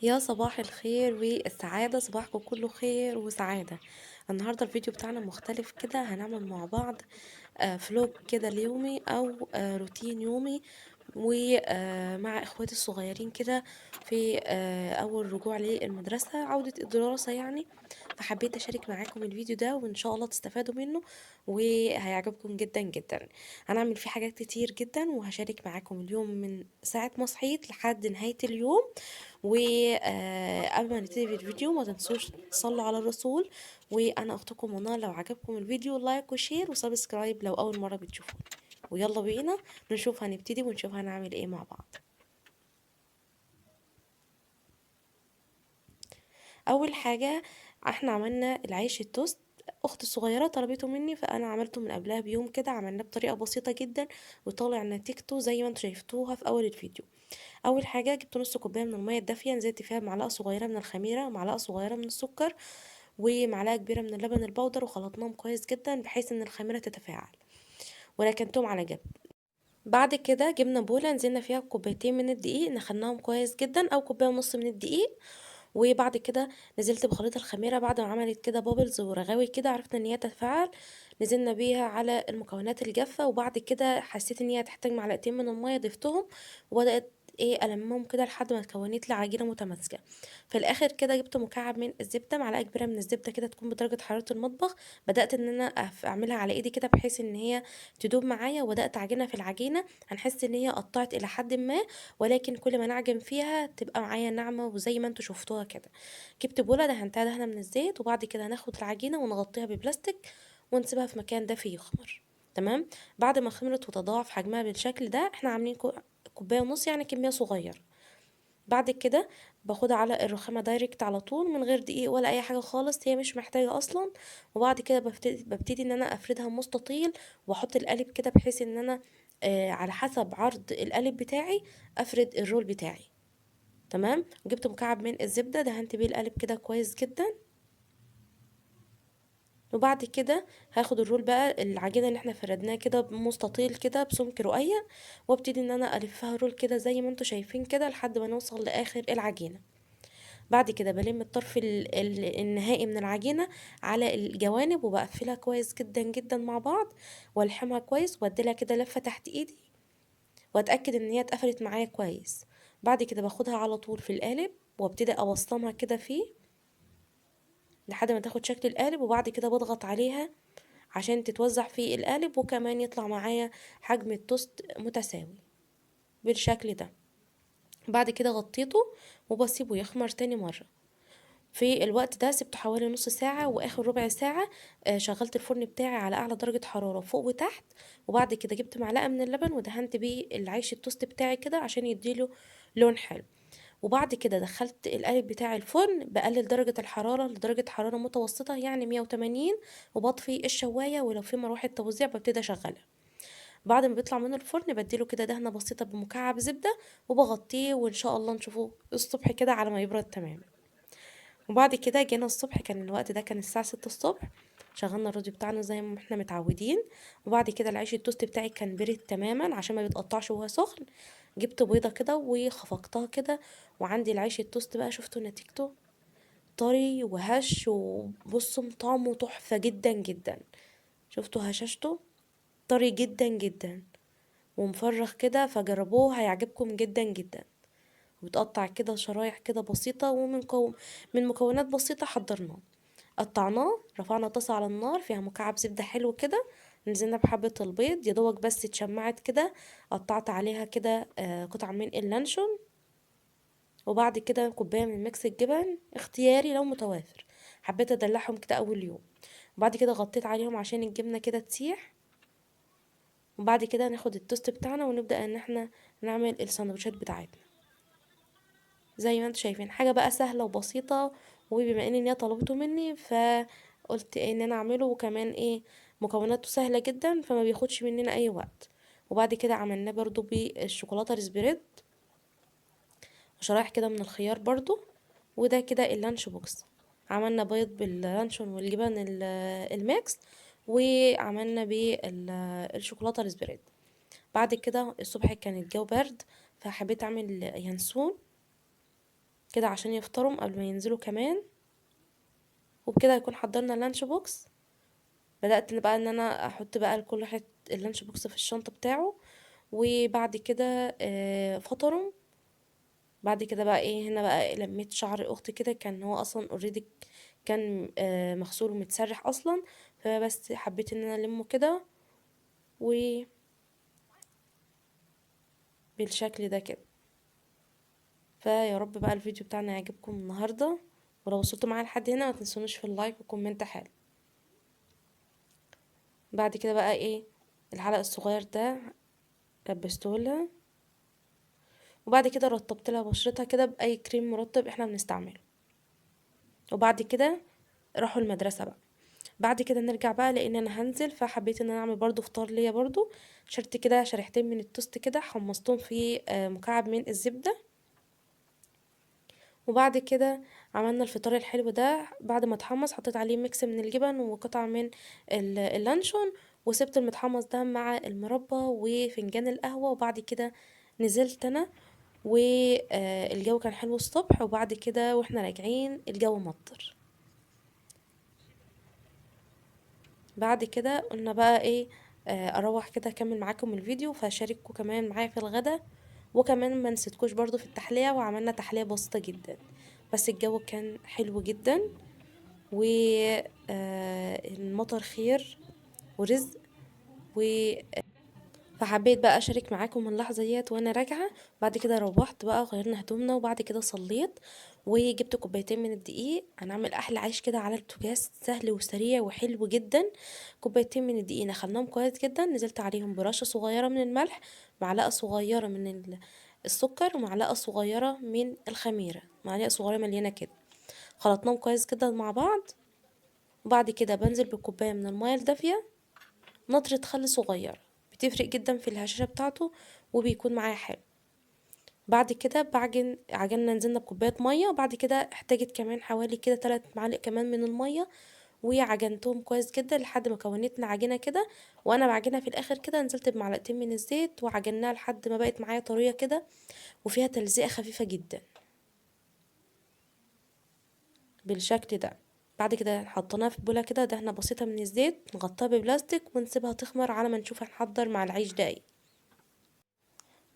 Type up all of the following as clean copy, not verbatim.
يا صباح الخير والسعادة، صباحكم كله خير وسعادة. النهاردة الفيديو بتاعنا مختلف كده، هنعمل مع بعض vlog كده اليومي أو روتين يومي ومع إخواتي الصغيرين كده في أول رجوع للمدرسة، عودة الدراسة يعني. فحبيت أشارك معاكم الفيديو ده وإن شاء الله تستفادوا منه وهيعجبكم جدا جدا. هنعمل فيه حاجات كتير جدا وهشارك معاكم اليوم من ساعة ما صحيت لحد نهاية اليوم. وقبل ما نبتدي في الفيديو ما تنسوش تصلوا على الرسول، وأنا أختكم منار. لو عجبكم الفيديو like و share و subscribe لو أول مرة بتشوفوني. ويلا بينا نشوف هنبتدي ونشوف هنعمل ايه مع بعض. اول حاجة احنا عملنا العيش التوست، اختي الصغيرة طلبته مني فانا عملته من قبلها بيوم كده، عملناه بطريقة بسيطة جدا وطالع نتيجته زي ما انتم شايفتوها في اول الفيديو. اول حاجة جبت نص كوباية من المية الدافية، نزلت فيها معلقة صغيرة من الخميرة ومعلقة صغيرة من السكر ومعلقة كبيرة من اللبن البودر، وخلطناهم كويس جدا بحيث ان الخميرة تتفاعل، وركنتهم على جنب. بعد كده جبنا بولة نزلنا فيها كوبايتين من الدقيق، نخلناهم كويس جدا او كوباية ونص من الدقيق. وبعد كده نزلت بخليط الخميرة بعد ما عملت كده bubbles ورغاوي كده، عرفنا ان هي تتفاعل، نزلنا بيها على المكونات الجافة. وبعد كده حسيت ان هي هتحتاج معلقتين من المية، ضفتهم وبدأت المهم كده لحد ما اتكونت لي عجينة متماسكة. في الاخر كده جبت مكعب من الزبدة، معلقة كبيرة من الزبدة كده تكون بدرجة حرارة المطبخ، بدأت ان انا اعملها على ايدي كده بحيث ان هي تدوب معايا، وبدأت اعجنها في العجينة. هنحس ان هي قطعت الى حد ما، ولكن كل ما نعجن فيها تبقى معايا ناعمة وزي ما انتوا شفتوها كده. جبت بولة دهنتها دهنة من الزيت، وبعد كده هناخد العجينة ونغطيها ببلاستيك ونسيبها في مكان دافي يخمر. تمام، بعد ما خمرت وتضاعف حجمها بالشكل ده، احنا عاملين كوباية ونص يعني كمية صغيرة. بعد كده باخدها على الرخامة direct على طول من غير دقيق ولا اي حاجة خالص، هي مش محتاجة اصلا. وبعد كده ببتدي ان انا افردها مستطيل، واحط القالب كده بحيث ان انا على حسب عرض القالب بتاعي افرد ال roll بتاعي. تمام، جبت مكعب من الزبدة دهنت بيه القالب كده كويس جدا. وبعد كده هاخد ال roll بقى العجينة اللي احنا فردناها كده مستطيل كده بسمك رقيق، وابتدي ان انا الفها roll كده زي ما انتوا شايفين كده لحد ما نوصل لاخر العجينة. بعد كده بلم الطرف النهائي من العجينة على الجوانب وبقفلها كويس جدا جدا مع بعض، والحمها كويس واديلها كده لفة تحت ايدي واتاكد ان هي اتقفلت معايا كويس. بعد كده باخدها على طول في القالب وابتدي اوصمها كده فيه لحد ما تاخد شكل القالب، وبعد كده بضغط عليها عشان تتوزع في القالب، وكمان يطلع معايا حجم التوست متساوي بالشكل ده. بعد كده غطيته وبسيبه يخمر تاني مرة. في الوقت ده سبته حوالي نص ساعة، واخر ربع ساعة، شغلت الفرن بتاعي على اعلى درجة حرارة فوق وتحت. وبعد كده جبت معلقة من اللبن ودهنت بيه العيش التوست بتاعي كده عشان يديله لون حلو. وبعد كده دخلت القالب بتاع الفرن، بقلل درجة الحرارة لدرجة حرارة متوسطة يعني 180، وبطفي الشواية، ولو في مروحة توزيع ببتدي اشغلها. بعد ما بيطلع من الفرن بديله كده دهنة بسيطة بمكعب زبدة وبغطيه، وان شاء الله نشوفه الصبح كده على ما يبرد تمام. وبعد كده جينا الصبح، كان الوقت ده كان الساعة 6 الصبح، شغلنا الراديو بتاعنا زي ما احنا متعودين. وبعد كده العيش التوست بتاعي كان برد تماما عشان ما بيتقطعش وهو سخن. جبت بيضة كده وخفقتها كده، وعندي العيش التوست بقى شفتوا نتيجته طري وهش، وبصوا طعمه تحفة جدا جدا. شفتوا هشاشته طري جدا جدا ومفرخ كده، فجربوه هيعجبكم جدا جدا. وتقطع كده شرايح كده بسيطة، ومن من مكونات بسيطة حضرناه. قطعناه، رفعنا طاسة على النار فيها مكعب زبدة حلو كده، نزلنا بحبة البيض يا دوبك بس اتشمعت كده، قطعت عليها كده، قطعة من اللانشون، وبعد كده كوباية من mix الجبن اختياري لو متوافر، حبيت ادلعهم كده اول يوم. وبعد كده غطيت عليهم عشان الجبنة كده تسيح. وبعد كده ناخد التوست بتاعنا ونبدأ ان احنا نعمل السندوتشات بتاعتنا زي ما انتم شايفين. حاجة بقى سهلة وبسيطة، وبما ان هي طلبته مني فقلت ان انا اعمله، وكمان مكوناته سهلة جدا فما بياخدش مننا اي وقت. وبعد كده عملناه برضو بالشوكولاتة ال spread وشرايح كده من الخيار برضو. وده كده ال lunch box، عملنا بيض باللانشون والجبن ال mix، وعملنا بالشوكولاتة ال spread. بعد كده الصبح كان الجو برد، فحبيت اعمل ينسون. كده عشان يفطروا قبل ما ينزلوا كمان. وبكده هيكون حضرنا ال lunch box. بدأت بقى ان انا احط بقى لكل واحد ال lunch box في الشنطة بتاعه، وبعد كده فطروا. بعد كده بقى ايه، هنا بقى لميت شعر اختي كده، كان هو اصلا already كان مغسول ومتسرح اصلا، فبس حبيت ان انا المه كده و بالشكل ده كده. فيا رب بقى الفيديو بتاعنا يعجبكم النهارده، ولو وصلتوا معايا لحد هنا ما تنسونيش في ال like و comment حلو. بعد كده بقى ايه، الحلق الصغير ده لبسته لها، وبعد كده رطبت لها بشرتها كده باي كريم مرطب احنا بنستعمله. وبعد كده راحوا المدرسة بقى. بعد كده نرجع بقى لان انا هنزل، فحبيت ان انا اعمل برضو فطار ليا برضو. شربت كده شريحتين من التوست كده، حمصتهم في مكعب من الزبدة. وبعد كده عملنا الفطار الحلو ده. بعد ما اتحمص حطيت عليه mix من الجبن وقطع من اللانشون، وسبت المتحمص ده مع المربى وفنجان القهوة. وبعد كده نزلت انا، والجو كان حلو الصبح. وبعد كده واحنا راجعين الجو مطر. بعد كده قلنا بقى ايه، اروح كده اكمل معاكم الفيديو، فشارككم كمان معايا في الغدا، وكمان ما نسيتكوش برضو في التحلية. وعملنا تحلية بسيطة جدا، بس الجو كان حلو جدا، و المطر خير ورزق. فحبيت بقى اشارك معاكم اللحظة ديت وانا راجعة. بعد كده روحت بقى، غيرنا هدومنا، وبعد كده صليت وجبت كوبايتين من الدقيق. هنعمل احلى عيش كده على البوتاجاز، سهل وسريع وحلو جدا. كوبايتين من الدقيق نخلناهم كويس جدا، نزلت عليهم برشه صغيرة من الملح، معلقه صغيرة من السكر، ومعلقة صغيرة من الخميره، معلقه صغيرة مليانة كده. خلطناهم كويس جدا مع بعض. وبعد كده بنزل بكوبايه من المية الدافيه، نطره خل صغيرة بتفرق جدا في الهشاشه بتاعته، وبيكون معايا حلو. بعد كده بعجن، عجننا نزلنا بكوبايه مية، وبعد كده احتاجت كمان حوالي كده 3 معالق كمان من المية، وعجنتهم كويس جدا لحد ما كونتنا عجينه كده. وانا بعجنها في الاخر كده نزلت بمعلقتين من الزيت، وعجناها لحد ما بقت معايا طرية كده وفيها تلزيقه خفيفة جدا بالشكل ده. بعد كده حطيناها في بوله كده دهنه بسيطة من الزيت، نغطيها ببلاستيك ونسيبها تخمر على ما نشوف هنحضر مع العيش ده ايه.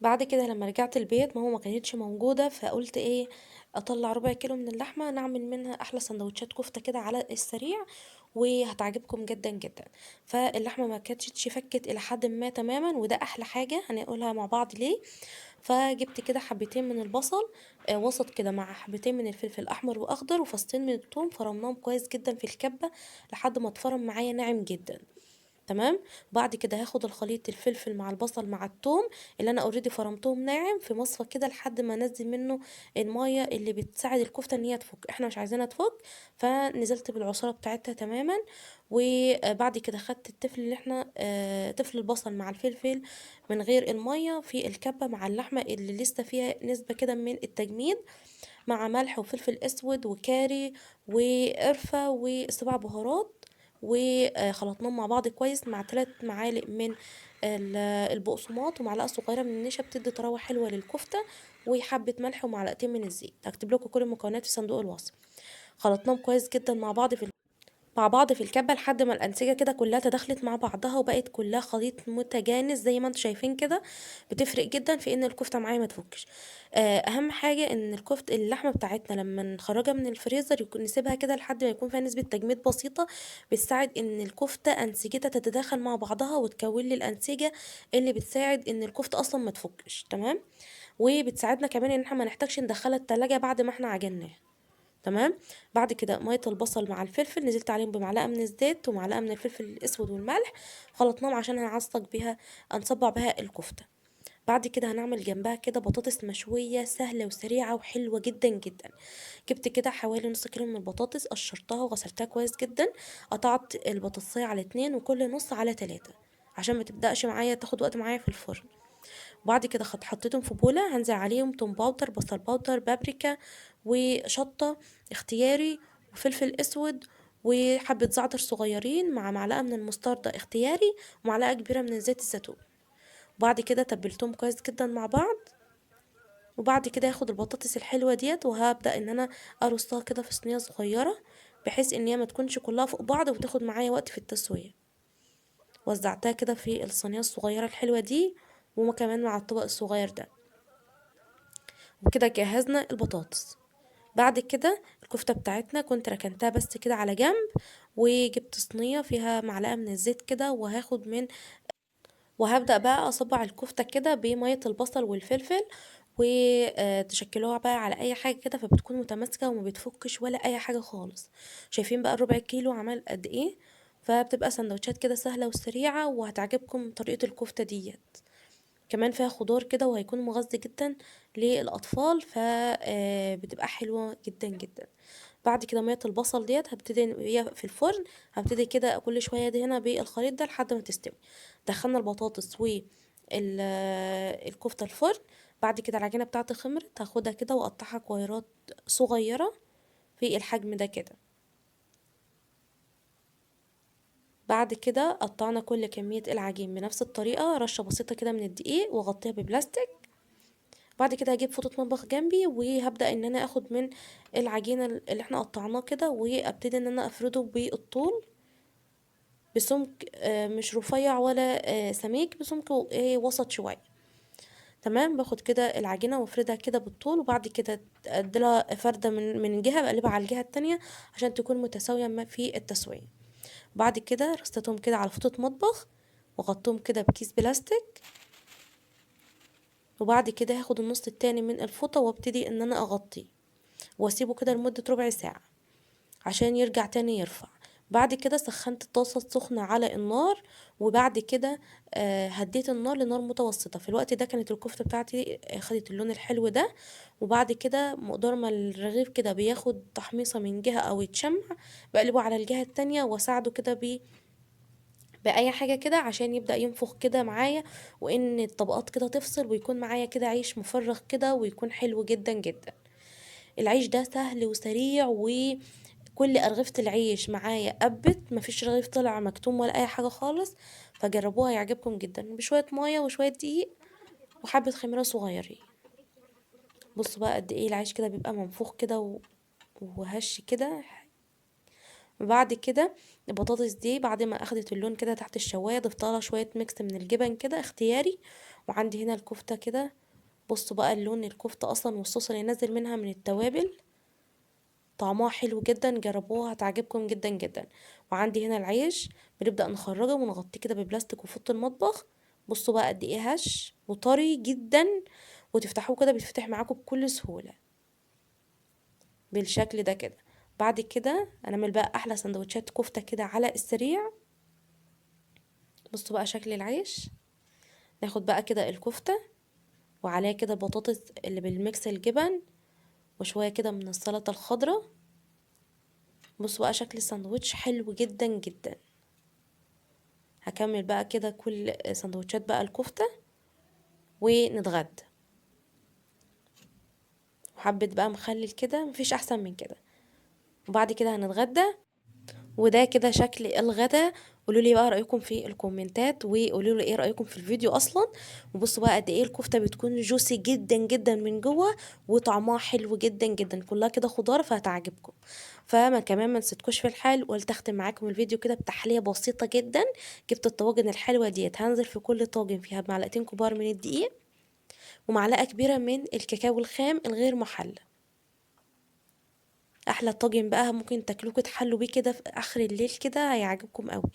بعد كده لما رجعت البيت ماما ما كانتش موجودة، فقلت ايه، اطلع ربع كيلو من اللحمة نعمل منها احلى سندوتشات كفته كده على السريع، وهتعجبكم جدا جدا. فاللحمه ما كانتش فكت الى حد ما تماما، وده احلى حاجة هنقولها مع بعض ليه. فجبت كده حبتين من البصل، وسط كده، مع حبتين من الفلفل الاحمر واخضر، وفصين من الثوم، فرمناهم كويس جدا في الكبه لحد ما اتفرم معايا ناعم جدا. تمام. بعد كده هاخد الخليط الفلفل مع البصل مع الثوم اللي انا already فرمتهم ناعم في مصفى كده لحد ما انزل منه المية اللي بتساعد الكفتة ان هي تفك، احنا مش عايزينها تفك، فنزلت بالعصاره بتاعتها تماما. وبعد كده خدت التفل اللي احنا، تفل البصل مع الفلفل من غير المية في الكبه مع اللحمة اللي لسه فيها نسبه كده من التجميد، مع ملح وفلفل اسود وكاري وقرفه وسبع بهارات، وخلطناهم مع بعض كويس مع 3 معالق من البقسماط ومعلقة صغيرة من النشا بتدي طراوه حلوة للكفته، وحبه ملح ومعلقتين من الزيت. هكتب لكم كل المكونات في صندوق الوصف. خلطناهم كويس جدا مع بعض في الكبه لحد ما الانسجة كده كلها تداخلت مع بعضها وبقت كلها خليط متجانس زي ما انتم شايفين كده. بتفرق جدا في ان الكفتة معايا ما تفكش. اهم حاجة ان اللحمة بتاعتنا لما نخرجها من الفريزر نسيبها كده لحد ما يكون فيها نسبه تجميد بسيطة، بتساعد ان الكفتة انسجتها تتداخل مع بعضها وتكون لي الانسجة اللي بتساعد ان الكفتة اصلا ما تفكش. تمام. وبتساعدنا كمان ان احنا ما نحتاجش ندخلها التلاجة بعد ما احنا عجناها. تمام. بعد كده مية البصل مع الفلفل نزلت عليهم بمعلقه من الزيت ومعلقة من الفلفل الاسود والملح، خلطناهم عشان هنعصج بيها، هنصبع بيها الكفتة. بعد كده هنعمل جنبها كده بطاطس مشوية سهلة وسريعة وحلوه جدا جدا. جبت كده حوالي نص كيلو من البطاطس، قشرتها وغسلتها كويس جدا، قطعت البطاطسيه على 2 وكل نص على 3 عشان ما تبداش معايا تاخد وقت معايا في الفرن. بعد كده حطيتهم في بوله، هنزل عليهم توم powder، بصل powder، بابريكا، وشطه اختياري، وفلفل اسود، وحبه زعتر صغيرين، مع معلقه من المستردة اختياري، ومعلقة كبيرة من زيت الزيتون. بعد كده تبلتهم كويس جدا مع بعض، وبعد كده هاخد البطاطس الحلوة ديت وهبدأ ان انا ارصها كده في صينية صغيرة، بحيث ان هي ما تكونش كلها فوق بعض وتاخد معايا وقت في التسوية. وزعتها كده في الصينية الصغيرة الحلوة دي، وكمان مع الطبق الصغير ده. وكده جهزنا البطاطس. بعد كده الكفتة بتاعتنا كنت ركنتها بس كده على جنب، وجبت صينية فيها معلقة من الزيت كده، وهبدأ بقى أصبع الكفتة كده بمية البصل والفلفل، وتشكلوها بقى على أي حاجة كده، فبتكون متماسكة وما بتفكش ولا أي حاجة خالص. شايفين بقى الربع كيلو عمل قد إيه؟ فبتبقى سندوتشات كده سهلة وسريعة، وهتعجبكم طريقة الكفتة ديت. كمان فيها خضار كده، وهيكون مغذي جدا للأطفال، بتبقى حلوة جدا جدا. بعد كده مية البصل ديت هبتدي هي في الفرن، هبتدي كده كل شوية دهنها بالخليط ده لحد ما تستوي. دخلنا البطاطس والكفتة الفرن. بعد كده العجينة بتاعتي خمرت، هاخدها كده واقطعها كويرات صغيرة في الحجم ده كده. بعد كده قطعنا كل كمية العجين بنفس الطريقة، رشة بسيطة كده من الدقيق وغطيها ببلاستيك. بعد كده هجيب فوطة مطبخ جنبي، وهبدأ ان انا اخد من العجينة اللي احنا قطعناه كده، وابتدي ان انا افرده بالطول بسمك، مش رفيع ولا، سميك، بسمك وسط شوية. تمام. باخد كده العجينة وافردها كده بالطول، وبعد كده اديلها فردة من جهة، بقلبها على الجهة التانية عشان تكون متساوية ما في التسوية. بعد كده رصيتهم كده على فوطة مطبخ، وغطيتهم كده بكيس بلاستيك. وبعد كده هاخد النص التاني من الفوطة وابتدي ان انا اغطيه، واسيبه كده لمدة ربع ساعة عشان يرجع تاني يرفع. بعد كده سخنت الطاسة السخنة على النار، وبعد كده، هديت النار لنار متوسطة. في الوقت ده كانت الكفتة بتاعتي، خدت اللون الحلو ده. وبعد كده مقدار ما الرغيف كده بياخد تحميصة من جهة او يتشمع، بقلبه على الجهة التانية واساعده كده بأي حاجة كده عشان يبدأ ينفخ كده معايا، وإن الطبقات كده تفصل، ويكون معايا كده عيش مفرغ كده، ويكون حلو جدا جدا. العيش ده سهل وسريع، وكل أرغفة العيش معايا قبت، مفيش رغيف طلع مكتوم ولا أي حاجة خالص. فجربوها هيعجبكم جدا، بشوية مية وشوية دقيق وحبة خميرة صغيرين. بصوا بقى قد ايه العيش كده بيبقى منفوخ كده وهش كده. بعد كده البطاطس دي بعد ما اخدت اللون كده تحت الشوايه، ضفت لها شويه ميكس من الجبن كده اختياري. وعندي هنا الكفته كده، بصوا بقى اللون الكفته اصلا والصوص اللي نازل منها من التوابل، طعمها حلو جدا، جربوها هتعجبكم جدا جدا. وعندي هنا العيش بنبدا نخرجه ونغطيه كده ببلاستيك وفوط المطبخ. بصوا بقى قد ايه هش وطري جدا، وتفتحوه كده بيتفتح معاكم بكل سهوله بالشكل ده كده. بعد كده هنعمل بقى احلى سندوتشات كفته كده على السريع. بصوا بقى شكل العيش، ناخد بقى كده الكفته وعليها كده البطاطس اللي بالميكس الجبن وشويه كده من السلطه الخضراء. بصوا بقى شكل الساندوتش حلو جدا جدا. هكمل بقى كده كل سندوتشات بقى الكفته ونتغدى. وحبه بقى مخلل كده، مفيش احسن من كده. وبعد كده هنتغدى. وده كده شكل الغدا. قولوا لي بقى رايكم في الكومنتات، وقولوا لي ايه رايكم في الفيديو اصلا. وبصوا بقى قد ايه الكفته بتكون جوسي جدا جدا من جوه، وطعمها حلو جدا جدا، كلها كده خضار، فهتعجبكم. فما كمان ما نسيتكوش في الحال، وقلت اختم معاكم الفيديو كده بتحليه بسيطه جدا. جبت الطواجن الحلوه ديت، هنزل في كل طاجن فيها بمعلقتين كبار من الدقيق ومعلقه كبيره من الكاكاو الخام الغير محلى. احلى طاجن بقى ممكن تاكلوه كده، تحلوا بيه كده في اخر الليل كده، هيعجبكم قوي.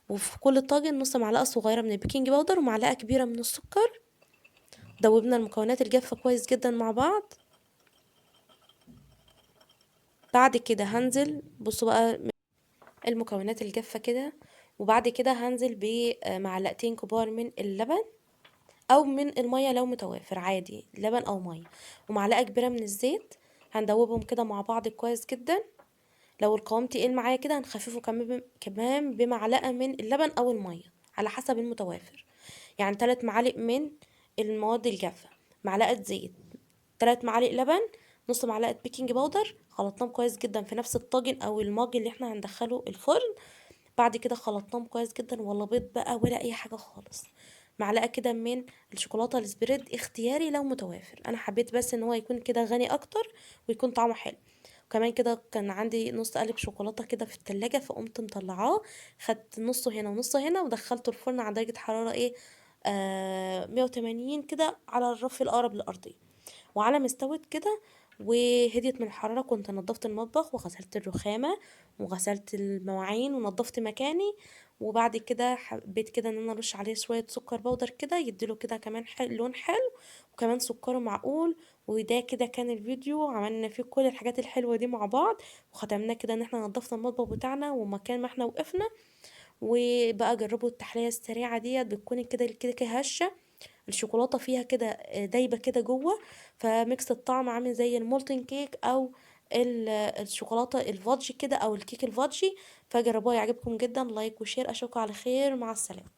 وفي كل طاجن نص معلقه صغيره من البيكنج باودر ومعلقه كبيره من السكر. دوبنا المكونات الجافه كويس جدا مع بعض. بعد كده هنزل، بصوا بقى المكونات الجافه كده، وبعد كده هنزل بمعلقتين كبار من اللبن او من الميه لو متوافر عادي، لبن او ميه، ومعلقه كبيره من الزيت. هندوبهم كده مع بعض كويس جدا. لو القوام تقيل معايا كده هنخففه كمان بمعلقه من اللبن او الميه على حسب المتوافر. يعني 3 معالق من المواد الجافه، معلقه زيت، 3 معالق لبن، نص معلقه بيكنج باودر. خلطناهم كويس جدا في نفس الطاجن او الماج اللي احنا هندخله الفرن. بعد كده خلطناهم كويس جدا، ولا بيض بقى ولا اي حاجه خالص. معلقة كده من الشوكولاتة ال spread اختياري لو متوافر، انا حبيت بس ان هو يكون كده غني اكتر ويكون طعمه حلو. وكمان كده كان عندي نص قالب شوكولاتة كده في التلاجة، فقمت مطلعاه، خدت نصه هنا ونصه هنا، ودخلته الفرن على درجة حرارة 180 كده على الرف الأقرب للأرضية. وعلى ما استوت كده وهديت من الحرارة كنت نظفت المطبخ وغسلت الرخامة وغسلت المواعين ونظفت مكاني. وبعد كده حبيت كده ان انا ارش عليه شوية سكر بودر كده يديله كده كمان لون حلو، وكمان سكره معقول. وده كده كان الفيديو، عملنا فيه كل الحاجات الحلوة دي مع بعض، وختمناه كده ان احنا نظفنا المطبخ بتاعنا ومكان ما احنا وقفنا. وبقى جربوا التحلية السريعة ديت، بتكون كده الكيكة هشة، الشوكولاتة فيها كده دايبة كده جوه، ف mix الطعم عامل زي ال molten cake او الشوكولاتة ال fudge كده، او الكيك ال fudgy. فجربوها يعجبكم جدا. like و share، اشوفكم على خير، مع السلامة.